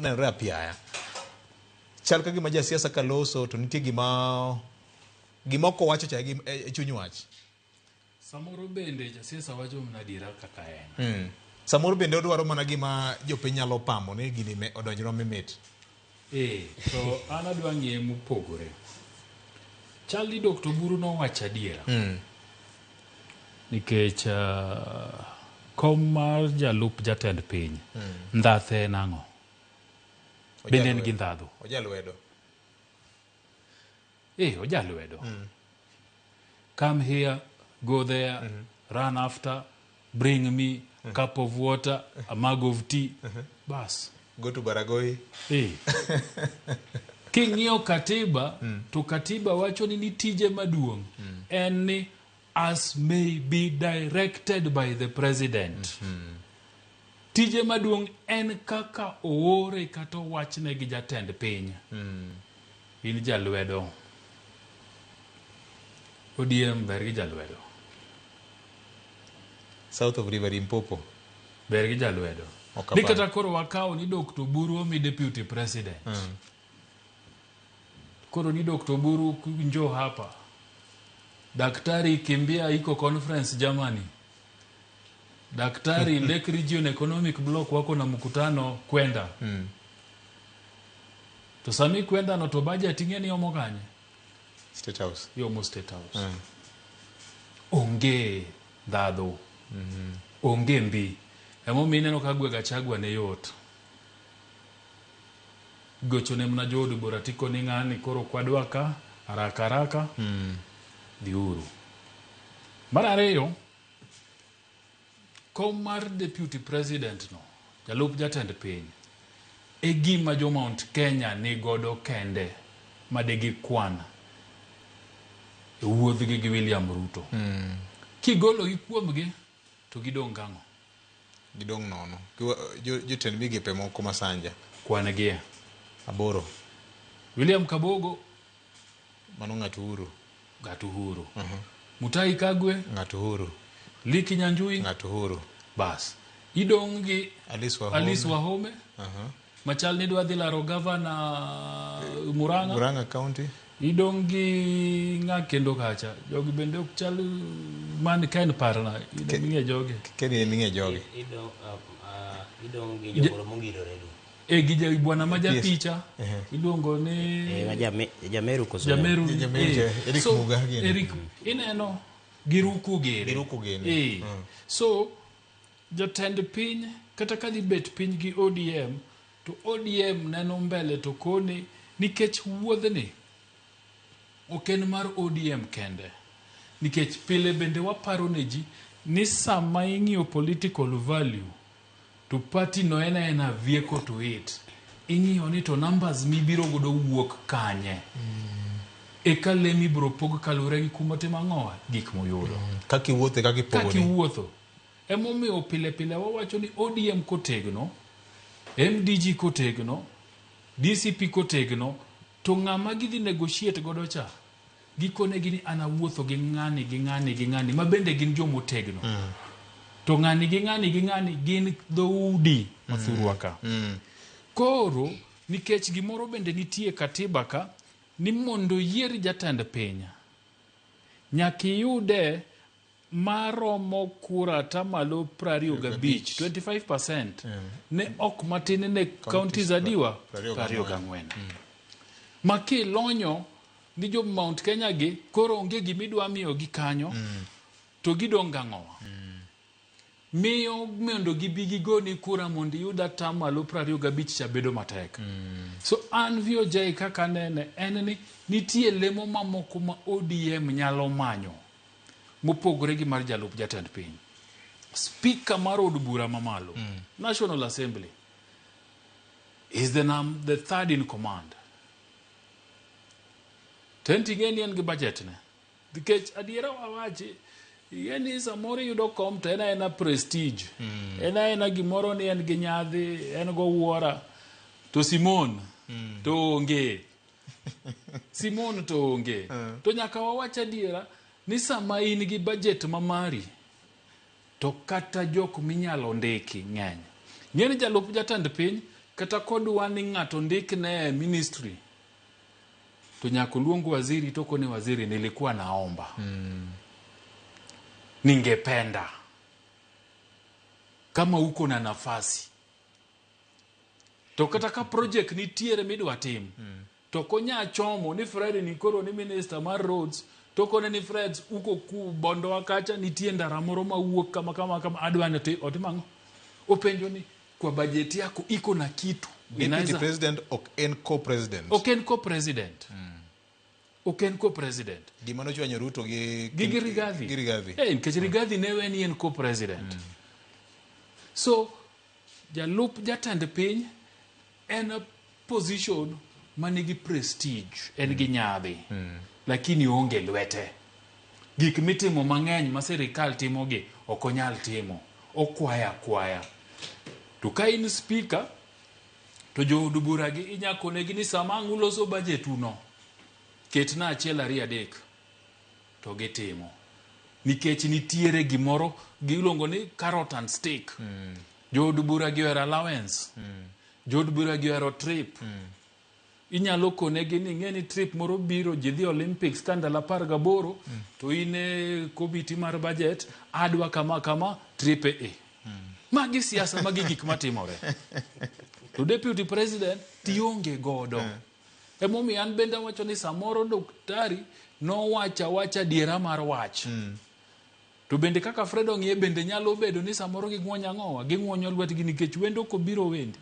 Nenore apiaya. Chal ka gima jasiasa ka loso to nitie gima gima ok owacho cha e, e chuny wach. Samoro bende jasiasa wacho mana adiera kaka en. Samoro bende odwaro mana gima jopiny nyalo pamo ni gini me- odonjnwa mimit. Eh, to an adwa ng'iye mopogore. Chal ni Dr. Oburu nowacho adiera. Nikech kom mar jalup jatend piny, ndhathe en ang'o? Bende en gi ndhadhu? Ojalwedo. Eh, ojalwedo. Come here, go there, run after, bring me cup of water, a mug of tea. Bas. Go to Baragoi. Eh. King'iyo katiba to katiba wacho ni tije maduong' en ni as may be directed by the president. Tije maduong' en kaka oore kata owachne gi jatend piny. In jalwedo. ODM ber gi jalwedo. South of River Limpopo. Ber gi jalwedo. Ok Ni apar. kata koro wakawo ni Dr. Oburu omi deputy president. Koro ni Dr. Oburu njoo hapa. Daktari kimbia iko conference Germany. Daktari Lake Region Economic Block wako na mkutano kwenda. To sami kwenda no to budget ing'e ni omo kanye? State House. Iomo State House. Onge ndhadhu. Onge mbi. Emomiyo ineno ka gwe Gachagua ne yot. Gochone mana jood bura tikoni ng'ani koro kwadwa ka haraka haraka dhiuru. Mar ariyo, kom mar deputy president no, jalup jatend piny, e gima jo Mount Kenya ni godo kende ma digi kwan e wuodhgi gi William Ruto. Kigologi kuomgi to gidong' kang'o? Gidong' nono. Jotend migepe moko masanja. Kwan gie. 8. William Kabogo. Mano ng'at Uhuru. Ng'at Uhuru. Mutahi Kagwe. Ng'at Uhuru. Lee Kinyanjui. Ng'at Uhuru. Bas. Idong' gi Alice Wahome. Alice Wahome. Machal ni dwa dhi laro gavana Murang'a. Murang'a County. Idong' gi ng'a kendo kacha. Jogi bende ok chal man ken parna. Ing'e jogi. Keni eming'e jogi. Idong' gi jomoro mongirore gi. E gi ja bwana ma japicha. Iluongo ni Eh, ma Jameru koso? Jameru. Jameru, Eric So, Muga gini. Eric, ineno giruku gere. Giruku gene. So jatend piny kata ka dhi bet piny gi ODM to ODM neno mbele to kone nikech wuodhni ok en mar ODM kende. Nikech pile bende waparo ne ji ni sama ing'iyo political value to party no en aena vehicle to it. Ing'iyo ni to numbers mibiro godo wuok kanye. Eka le mibiro pog kaluwore gi kuma timo ang'owa gik moyudo. Kaka iwuotho e kaka Kaka ipogoni. iwuotho. Emomiyo pile pile wawacho ni ODM kotegno, MDG kotegno, DCP kotegno, to ng'ama gidhi negotiate godo cha, gikonegi ni an awuotho gi ng'ani gi ng'ani gi ng'ani ma bende gin jomotegno. To ng'ani gi ng'ani gi ng'ani gin dhoudi mathurwa ka. Koro nikech gimoro bende nitie katiba ka ni mondo yier jatend piny nyaka iyude maromo kura atamalo 25, 25% ne ok matin ne counties adiwa 24. 24. Ma kilonyo ni jo Mount Kenya gi koro onge gimidwa miyogi kanyo to gidong' gang'owa. Miyo mondo gibi gigoni kura mondo iyud atamalo 25 cha bedo matek. So an VOJ kaka anene en ni nitie lemo mamoko ma ODM nyalo manyo mopogore gi mar jalup jatend piny. Speaker mar od bura mamalo, National Assembly, is the third in command. To en ting'e ni en gi budget ne. Nikech adiera wawachi, ing'e ni samoro iyudo kom to en aena prestige. En aena gimoro ni en gi nyadhi, en gowuora. To Simon to onge. Simon to onge. To nyaka wawach adiera ni sama in gi budget ma mari to kata jok minyalo ndiki ng'eny. Ng'e ni jalup jatend piny Kata kodwa ni ng'ato ndikne e ministry to nyaka oluong waziri to okone waziri nilikuwa naomba. Ningependa kama uko na nafasi. To kata ka project nitiere midwa tim to ok onya chomo ni Fred ni koro ni minister mar roads to kone ni Fred uko ku bondowa kacha nitie ndara moro mawuok kama kama kama adwa ni otim ang'o? Openjo ni kwa bajeti yako iko na kitu Deputy inaweza president ok en co-president. ok en co-president. Ok en co-president. Gima nochwanyo Ruto gi Gi Rigathi. Gi Rigathi. Eh, nikech Rigathi ne we ni en co-president. So jalup jatend piny en a position manigi prestige, en gi nyadhi. Lakini oonge lwete. Gik mitimo mang'eny ma sirikal timogi ok onyal timo. Okwaya akwaya. To ka in speaker, to jood bura gi inya konegi ni sama ang' uloso budget uno, ketna 1 2 3 to gitimo. Nikech nitiere gimoro giluongo ni carrot and stick. Jood bura gi ohero allowance. Jood bura gi ohero trip. Inyalo konegi ni ing'e ni trip moro biro ji dhi Olympics ka ndalo 18 to in e komiti mar budget adwa kama kama trip e. Magi siasa, magi gik matimore. To deputy president tionge godo. Emomiyo an bende awacho ni samoro daktari nowacho awacha adiera mar wach. To bende kaka Fred ong'iye bende nyalo bedo ni samoro ging'wonyo ang'owa, ging'wonyo lwetgi nikech wendo kobiro wendi.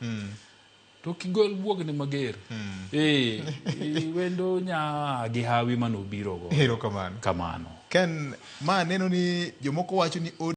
To kigol buogni mager. Wendo nya gi hawi manobiro go. Erokamano. Kamano. Ken, ma neno ni jomoko wacho ni